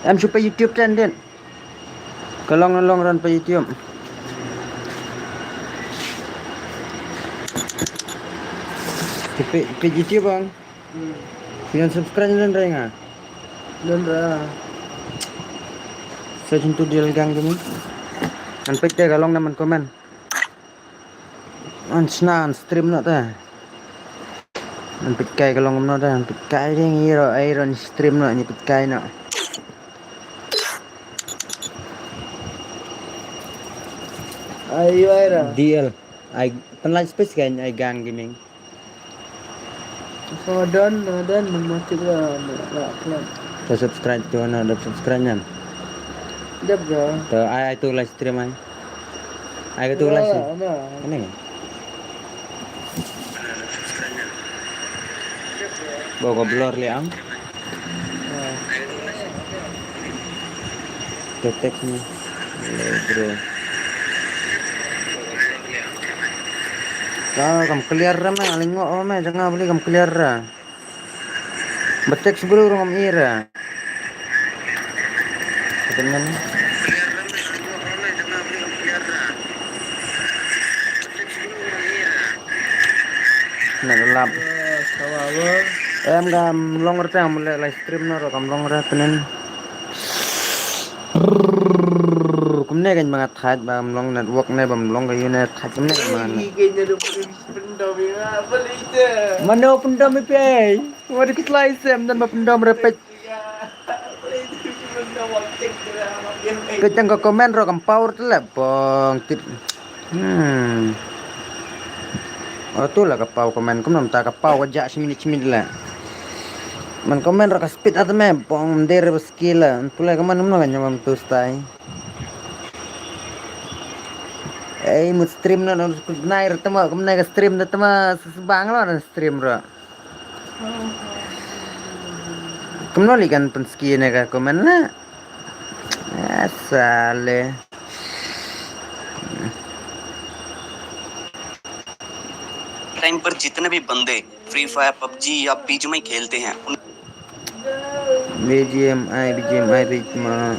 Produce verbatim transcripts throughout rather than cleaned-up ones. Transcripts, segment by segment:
Em shu peit YouTube ten dit. Ka long long ran peit YouTube. Ki peit peit YouTube bang. Hmm. Ki don subscribe don rai nga. Don ra. Search into Dial Gang Gaming. An peit te ka long na man comment. An sna an stream no ta. An peit kai ka long no ta. An peit kai ding iro iro ni stream no ni peit kai no. Ayo ai ra. D L. Ai pynlait space kan ai Gang Gaming. So don no don no mati bro no la plan. Ta subscribe tu no dap subscribe nyan. Dap bro. Ta ai ai tu live stream ai. Ai ka tu live stream. Ana. Ini. Bawa ko blur li am. Te text ni. Hello, bro. Ka kam clear ra me, aling ngo me, janga beli kam clear ra. Ba text bro rom ira. Ketengan. Na lap. Em kam long rta mule live stream na ro kam long ra tenen. Kumne kan mangat khat ba long network ne ba long ka unit khat kumne kan mangat. Mano pyndomi pei. Wadi kitlai sem dan ba pyndomi repet. Kejang ka comment ro kam power telep pong tit. Hmm. Oh tu la ka pau comment kumno ta ka pau ka ja simin simin la. Man comment ro ka speed at me pong der ba skill la. Pulai ka man kumno ka nyamam tu stai. Ei mut stream no no nai ro tama kumno ka stream da tama sesbang lo stream ro. Kumno li kan pynski ne ka comment la. Asale. टाइम पर जितने भी बंदे फ्री फायर पबजी या पीजी में खेलते हैं उन B G M I, B G M I, B G M I.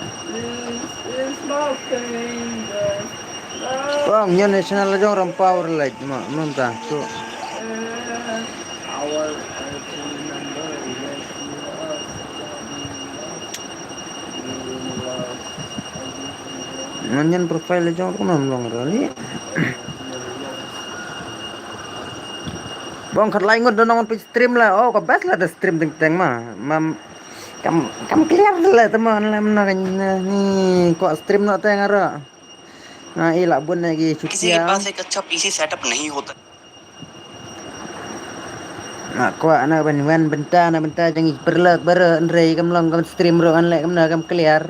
Bang, nyo national jong ram power light ma, mem ta. So. Ngan nyan profile jong ko nam long rali. Bang khat lai ngut da nong page stream la. Oh, ka best la da stream teng teng ma. Mam kam kam clear la teman la mna kan ni ko stream no teng aro. Na ila bun lagi किसी के chutia. पास एक अच्छा पीसी सेटअप नहीं होता। Na kwah na ban wan bynta na bynta jang i perlak baro nrei kam long kam stream ro an le kam na kam clear.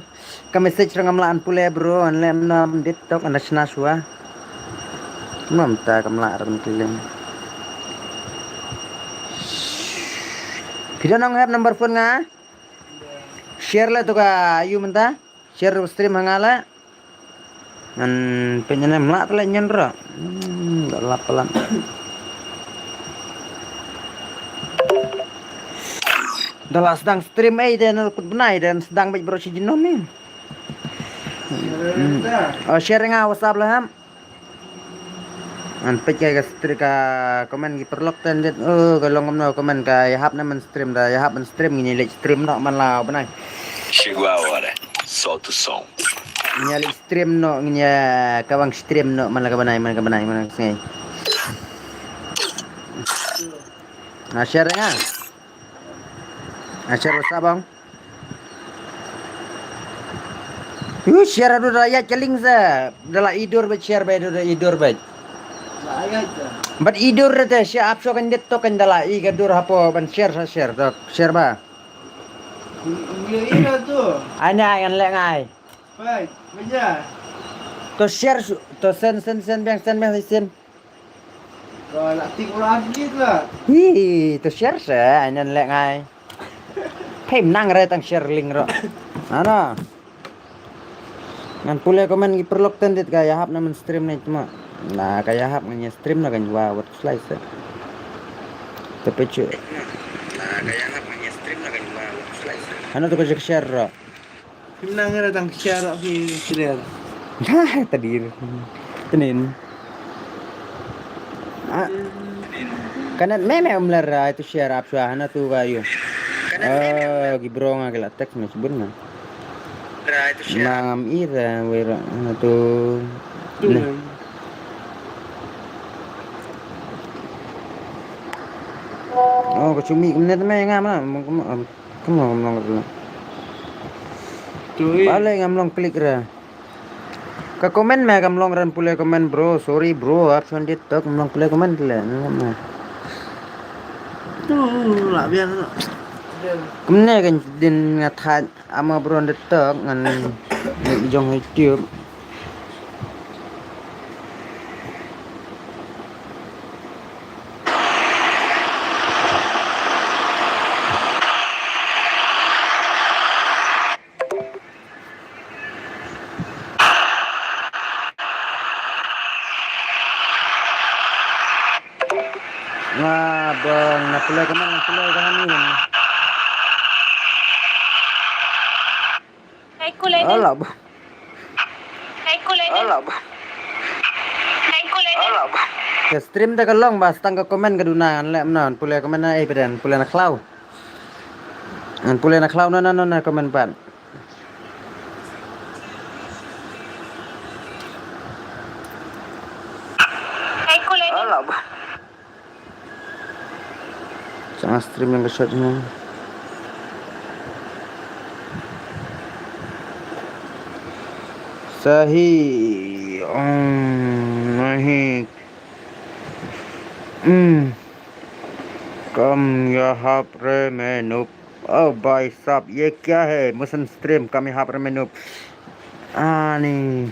Ka message rang am la an pule bro an le nam dit tok an da shna shwa. Mam ta kam la ram kilim. Phi da nong have number phone nga? Share la to ka yu mynta. Share stream ha nga la. Ngan pynyan em la tla nyan ra. Hmm, da lap palan. Da la sdang stream ai de na kut bnai de sdang bej bro shi jinom ni. Hmm. Oh, share nga WhatsApp la ham. An peit ka ka stri ka comment ki perlok ten det. Oh, ka long kumno comment ka ya hap na man stream da ya hap man stream ngin lek stream no man la bnai. Shigwa wala. So to song. Ngin lek stream no ngin ya ka bang stream no man la ka bnai man ka bnai man ka sngai. Na share nga. Na share WhatsApp bang. Yu share adu da ya cheling sa da la idur bet share bet da idur bet. Bat idur te share ap so kan det to kan da la i ka dur hapo ban share sa share to share ba. Ana kan le ngai. To share to sen sen sen biang sen biang sen. Hi to share sa anan le ngai. Phim nang re tang share link ro. Ano. Ngan pule comment ki perlok ten dit ka ya hap na man stream ni tma. Na ka ya hap ngan ya stream na kan wa wat slice. Te pechu. Ano to ka share ro. Nang ra tang share ap hi share. Hah, tadir. Tenin. Ah. Kanet me me umlar rai tu share ap shwa hana tu ga yu. Oh, ki bro nga ki la text me sebut na. Rai tu share. Mangam ira wera hana tu. Tu. Nah. Oh, ka chumi kumne te me ngam na. Kumno ngam long ra. Tui. Bale ngam long klik ra. Ka comment me kam long ran pule comment bro. Sorry bro, ap shon dit tok ngam long pule comment le. Tu la biang no. Kumne kan din nga thaj ama bro dit tok ngan jong YouTube. Nga bang na pula ka man pula ka ni. Hai kulai ni. Alah bah. Hai kulai ni. Alah bah. Hai kulai ni. Alah bah. Ka stream ta ka long ba stang ka comment ka duna ngan leh mnan pula comment na eh pedan pula na khlaw. Ngan pula na khlaw na na na comment pat. Hai kulai ni. Alah bah. Sa nga stream ïa ka shot hi. Sahi. Hmm, nahi. Hmm. Kam yaha pre me noob. Oh bhai sahab, ye kya hai? Musan stream kam yaha pre me noob. Ani.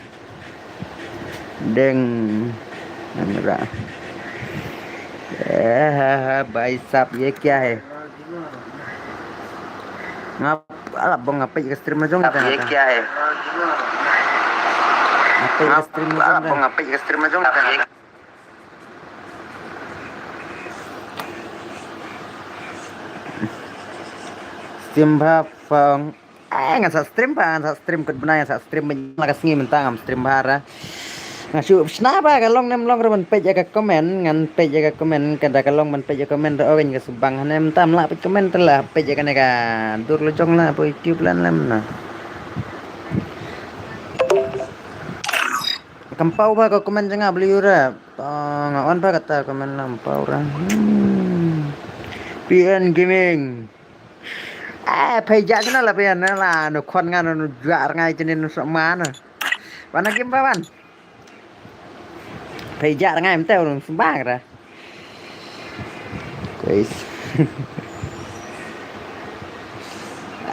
Deng. Namra. Eh, bhai sahab, ye kya hai? Ngap, alah bang ngap ka stream na jong ka. Ye kya hai? Ngap ka stream na jong ka. Bang ngap ka stream na jong ka. Stream ba phone. Eh, ngan sa stream ba, ngan sa stream kut bnai, ngan sa stream ba la ka sngi mynta ngam stream ba ra. Nga shu shna ba ka long nem long ra ban peit ïa ka comment, ngan peit ïa ka comment, ka da ka long ban peit ïa ka comment ra o ka subang hane mynta mla peit comment la peit ïa kane ka dur la jong la po YouTube lan lam na. Kam pau ba ka comment jong nga bli ura. Nga on ba kata comment lam pau ra. Hmm. P N Gaming. Eh, phaijak na la phaijak na la no khon nga no jua rngai jene no sama na. Wana game ba wan. Phaijak rngai mte no sembang ra. Guys.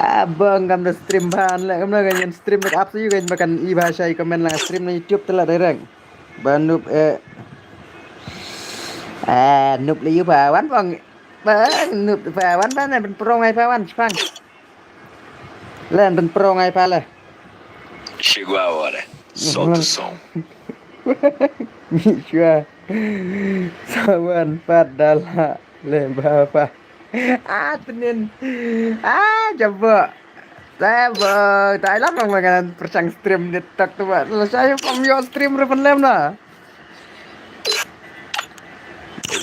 Abang kam da stream ban le kam da kan stream up sa yu kan ba kan i ba shai comment lang stream na YouTube tela direct. Ba noob eh. Ah, noob le yu ba wan bang. Ba noob ba wan ba na ben pro ngai ba wan chpang. Len ben pro ngai pa le. Chegou a hora. Solta o som. Mi chua. Sawan pat dala le ba pa. Ah, tenin. Ah, jabo. Jabo. Tai lam nang ngan perchang stream ni tak tu ba. Lah saya pom yo stream re pen lem na.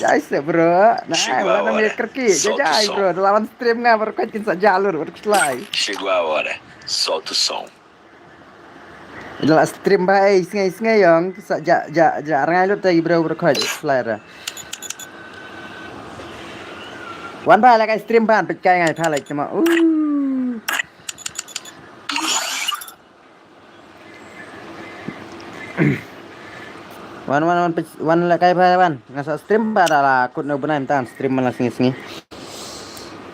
Jai se bro. Nah, wan nang ye kerki. Jai bro. Lawan stream nga berkat kin sa jalur berkeslai. Chegou a hora. Solta o som. Ila stream ba ei sngai sngai yong sa ja ja ja rangai lut tai bro berkat slai ra. Wan ba la kai stream ban pet kai ngai phalai cuma. Uh. Wan wan wan pes- wan la kai ba wan. Nga sa stream ba da la kut no benai mynta stream man la sngi sngi.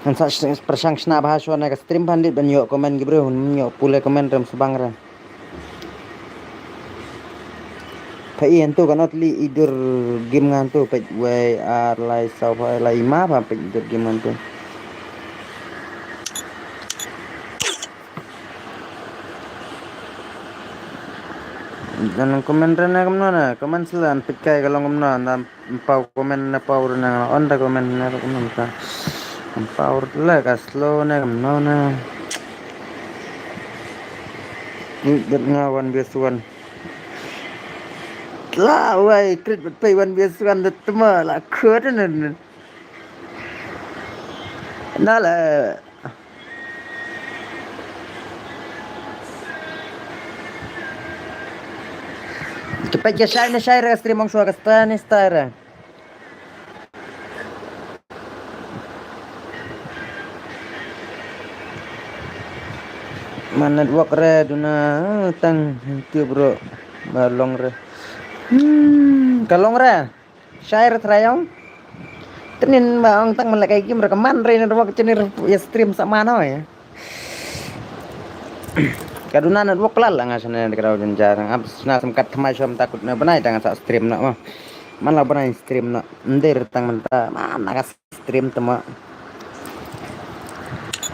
Ngan sa sh- persang shna ba shwa na ka stream ban dit ban yo comment ki bro, ban yo pule comment rem subang ra. Pha i hantu kan ot li idur game ngan tu pet wei ar lai saw pha lai ma pha pet idur game ngan tu. Dan comment re na kumno na comment sila an pit kai ka long kumno na pau comment na pau re na on da comment na kumno ta pau le ka slow na kumno na. Bad nga one vs one. La wai, krit bad pei one vs one da tma la khut na. Na la. Te peit ka shai na shai re ka stream ong shwa ka sta ni sta re. Man network re duna tang tu bro. Ba long re. Hmm, ka long re. Shai re trai ong. Tenin ba ong tang man la kai game re ka man re network chini re ya stream sa man ho ya. Ka duna network la la nga shane de ka dau jynjar. Ap sna sem kat thamai shom takut na bnai tang sa stream na ma. Man la bnai stream na. Ndir tang menta. Man na ka stream tama.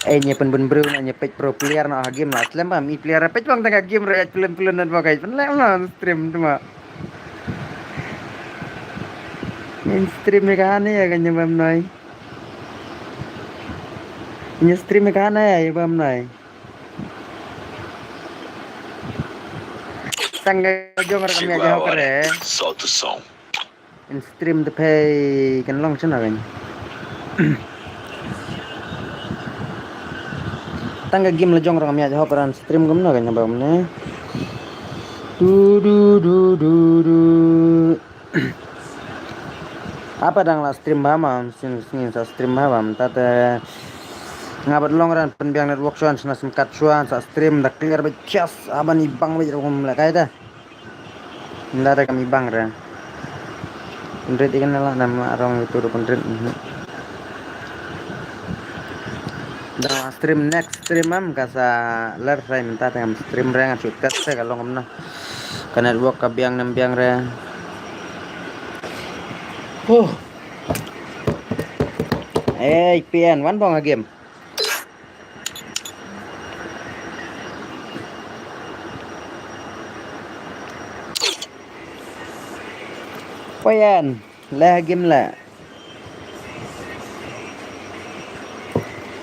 Eh, nya pynbun bru na nya peit pro player na ha game na. Slem ba mi player peit bang tang ka game re pelen pelen na ba kai. Pynlem na stream tama. Main stream ni ka hane ya ka nya bam nai. Nya stream ni ka hane ya bam nai. Tang ka jong re ka mia jahok re. Salt the song. In stream te phei kan long chana kan. Tang ka game la jong rang mia jahok ran stream gam na kan ba ne. Du du du du du. Apa dang la stream ba ma sin sin sa stream ba ma ta te. Nga bad long ran pynbiang network shuan sna sim kat shuan sa stream da clear ba chas aban i bang ba rum la kai ta. Nda da kam i bang re. Pynrit ikan la nam arong itu ru pynrit. Da stream next stream am ka sa ler sai menta tengam stream re nga chut test se ka long amna. Ka network ka biang nam biang re. Huh. Eh, P N, wan bong a game. Poyan, leh game la.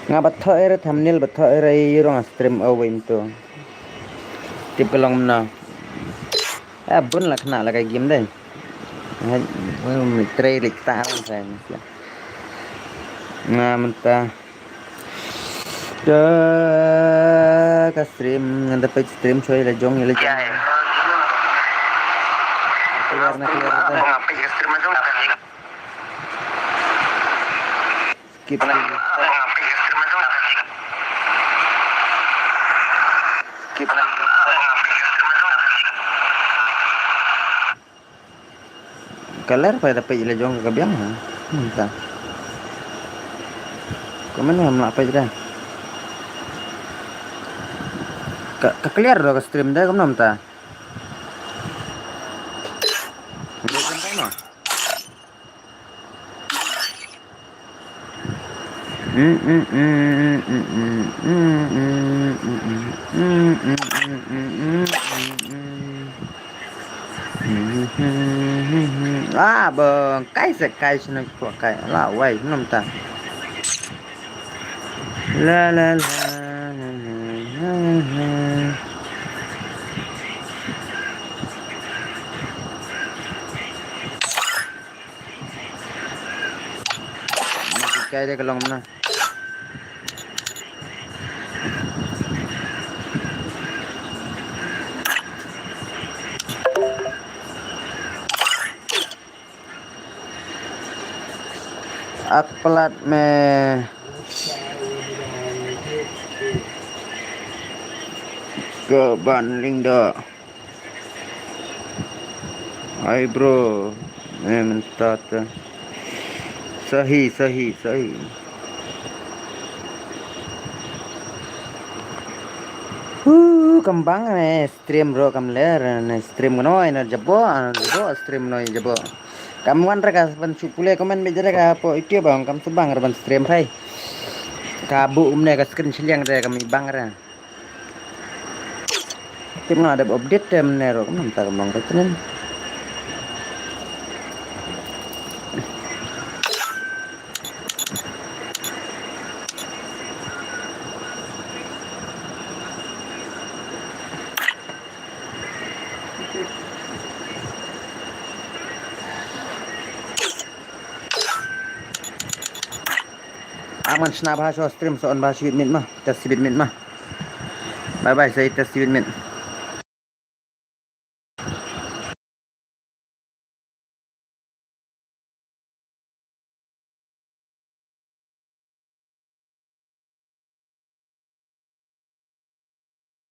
Nga ba thoh ere thumbnail ba thoh ere i rong stream away to. Tip ka long na. Ah, bun la khna la ka game dai. Hai, wai, mi trei lik ta ran sai. Nga menta. Da ka stream, ngan da page stream choi la jong la jong. Clear na clear da. Skip. Skip. Ka ler pa da peit la jong ka biang ha. Mynta. Kumno em la peit da. Ka, ka clear da ka stream da kumno mynta. Ah, ba kai se kai sna kwa kai la wai nom ta. La la la la la la. Kai de ka long na. Ak plat me. Ka ban ling da. Hi bro, eh, mynta te. Sahi, sahi, sahi. Huh, kam bang ne stream bro, kam ler ne stream, no ina jabo, jabo stream no jabo. Kam wan ra ka ban shu pule comment bit ra ka po YouTube bang, kam subang ra ban stream phai. Ka bu um ne ka screen shiliang ra kam i bang ra. Tip nga dep update te mynne ruh, kumno mynta ka long ka tenen. Aman shna bha sho stream, sa on bha shibit mit ma. Test shibit mit ma. Bye bye, sa test shibit mit.